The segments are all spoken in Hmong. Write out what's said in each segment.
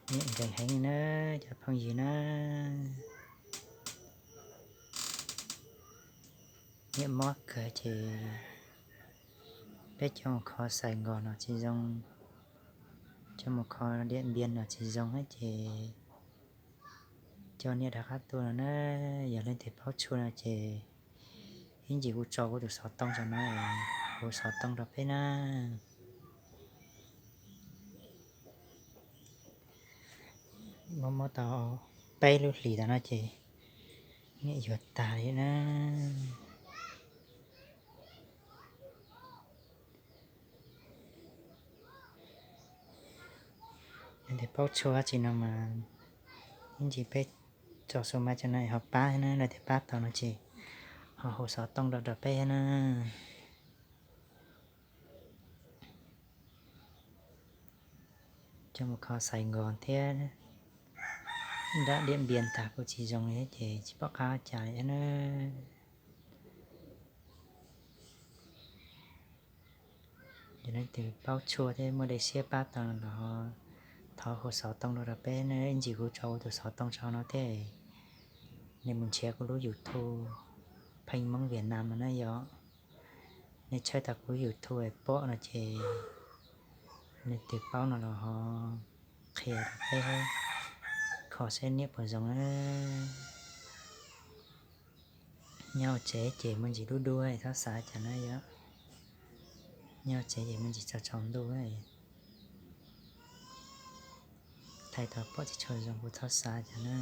Nyiam nkees heev na, cov phooj ywg na. Nyiam mob kawg ces peb coj mus kho Xais Nkos no tsis zoo, coj mus kho Diam Npias no tsis zoo ces coj niam rov qab tuaj no na. Yog leej twg paub tshuaj no ces ib ntsis kuv tso kuv tus xov tooj rau no, kuv xov tooj rau peb na. Mob mob tau peb lub hlis tas no ces niam yuag tag li na. Leej twg paub tshuaj dab tsi no mas ib ntsis peb tso xu maiv rau no ho pab na, leej twg pab tau no ces ho hu xov tooj rau rau peb na. Coj mus kho Xais Nkos thiab nram Diam Npias tag kuj tsis zoo li ces tsis pom qab cas li na. Yog leej twg paub tshuaj thiab muaj dej siab pab tau los thov hu xov tooj rau rau peb na, ib ntsis kuv tso kuv tus xov tooj rau no thiab nej mus nrhiav kuv lub YouTube Pheej Hmoob Viaj Nam no na yom. Nej tshawb tau kuv lub YouTube pom no ces leej twg paub no los ho qhia rau peb kho saib niam puas zoo na. Nyob hauv tsev ces me ntsis dub dub txhob xav cas na yom. Nyob hauv tsev ces me ntsis tsaus tsaus ntuj, thaij tau pom tsis tshua zoo kuj txhob xav cas na.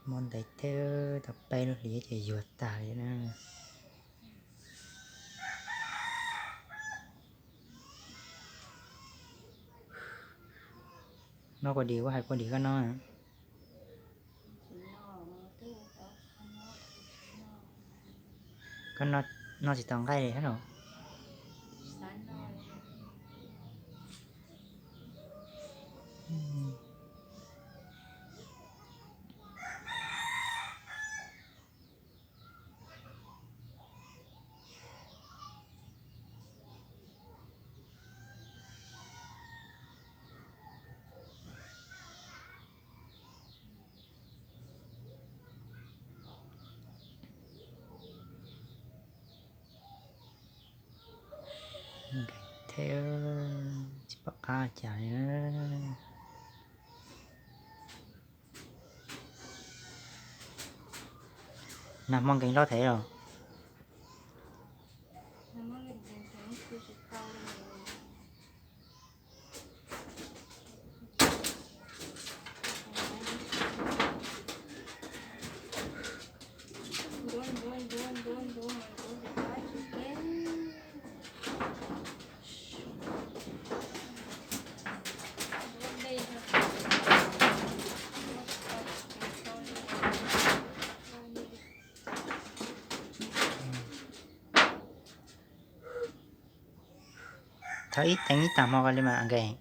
Mob ntev thiab tau peb lub hlis ces yuag tag li na. Noj kua dis, kuv hais kua dis koj noj. Koj noj tsis tau nqaij li thiab los? Nkees thiab tsis pom qab cas li. Nag hmo nkees loj thiab los? Thov ib teev ib tag hmo ko li mas nkees.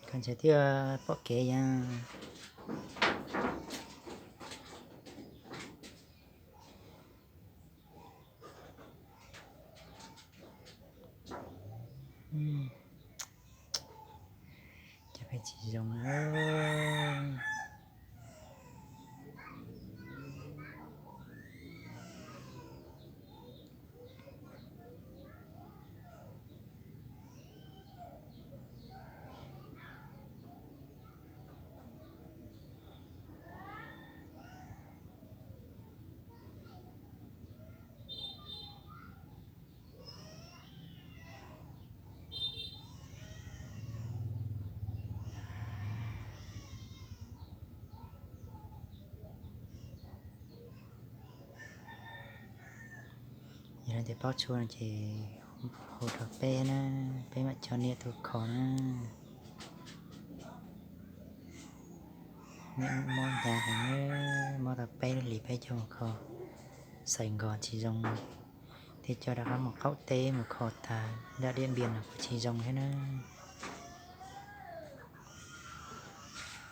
Koj ntshai thiaj pom kev yog. Cov pheej tsis zoo. Yog leej twg paub tshuaj no ces hu rau peb na, peb mam coj niam tuaj kho na. Mob hnyav heev, mob tau peb lub hlis peb caug kho, xaiv nkos tsis zoo, thiaj coj rov qab mus qaum teb mus kho tas nram Diam Npias no kuj tsis zoo thiab na.